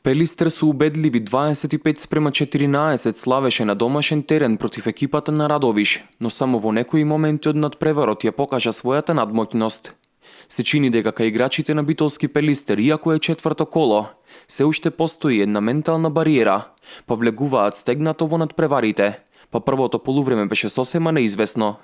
Пелистер со убедливи 25-14 славеше на домашен терен против екипата на Радовиш, но само во некои моменти од надпреварот ја покажа својата надмоќност. Се чини дека кај играчите на Битолски Пелистер, иако е четврто коло, се уште постои една ментална бариера, па влегуваат стегнато во надпреварите, па првото полувреме беше сосема неизвестно.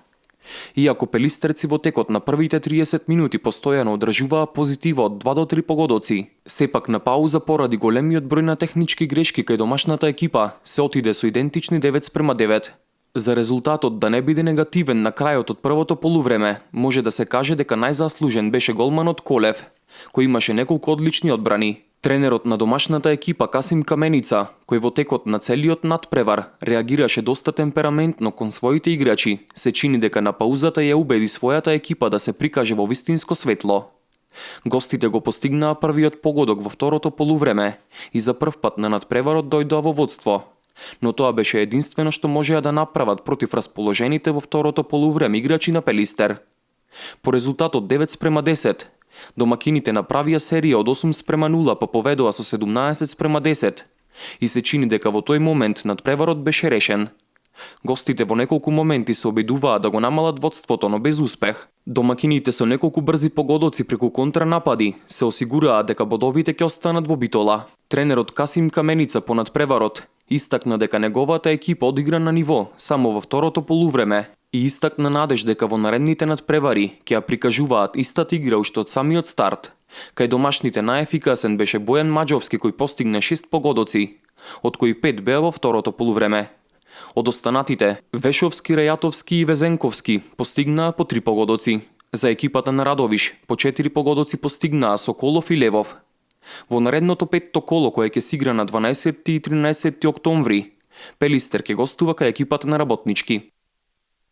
Иако пелистерци во текот на првите 30 минути постојано одржуваа позитива од 2 до 3 погодоци, сепак на пауза поради големиот број на технички грешки кај домашната екипа се отиде со идентични 9:9. За резултатот да не биде негативен на крајот од првото полувреме, може да се каже дека најзаслужен беше голманот Колев, кој имаше неколку одлични одбрани. Тренерот на домашната екипа Касим Каменица, кој во текот на целиот надпревар реагираше доста темпераментно кон своите играчи, се чини дека на паузата ја убеди својата екипа да се прикаже во вистинско светло. Гостите го постигнаа првиот погодок во второто полувреме и за прв пат на надпреварот дојдоа во водство. Но тоа беше единствено што можеа да направат против расположените во второто полувреме играчи на Пелистер. По резултатот 9:10, домакините направија серија од 8:0 па поведоа со 17:10 и се чини дека во тој момент надпреварот беше решен. Гостите во неколку моменти се обидуваа да го намалат водството, но без успех. Домакините со неколку брзи погодоци преку контранапади се осигураа дека бодовите ќе останат во Битола. Тренерот Касим Каменица по надпреварот истакна дека неговата екипа одигра на ниво само во второто полувреме и истакна надеж дека во наредните надпревари ќе ја прикажуваат истата игра уште од самиот старт. Кај домашните најефикасен беше Бојан Маџовски кој постигна 6 погодоци, од кои 5 беа во второто полувреме. Од останатите, Вешовски, Рајатовски и Везенковски постигнаа по 3 погодоци. За екипата на Радовиш по 4 погодоци постигнаа Соколов и Левов. Во наредното петто коло кое ќе се игра на 12 и 13 октомври, Пелистер ќе гостува кај екипата на Работнички.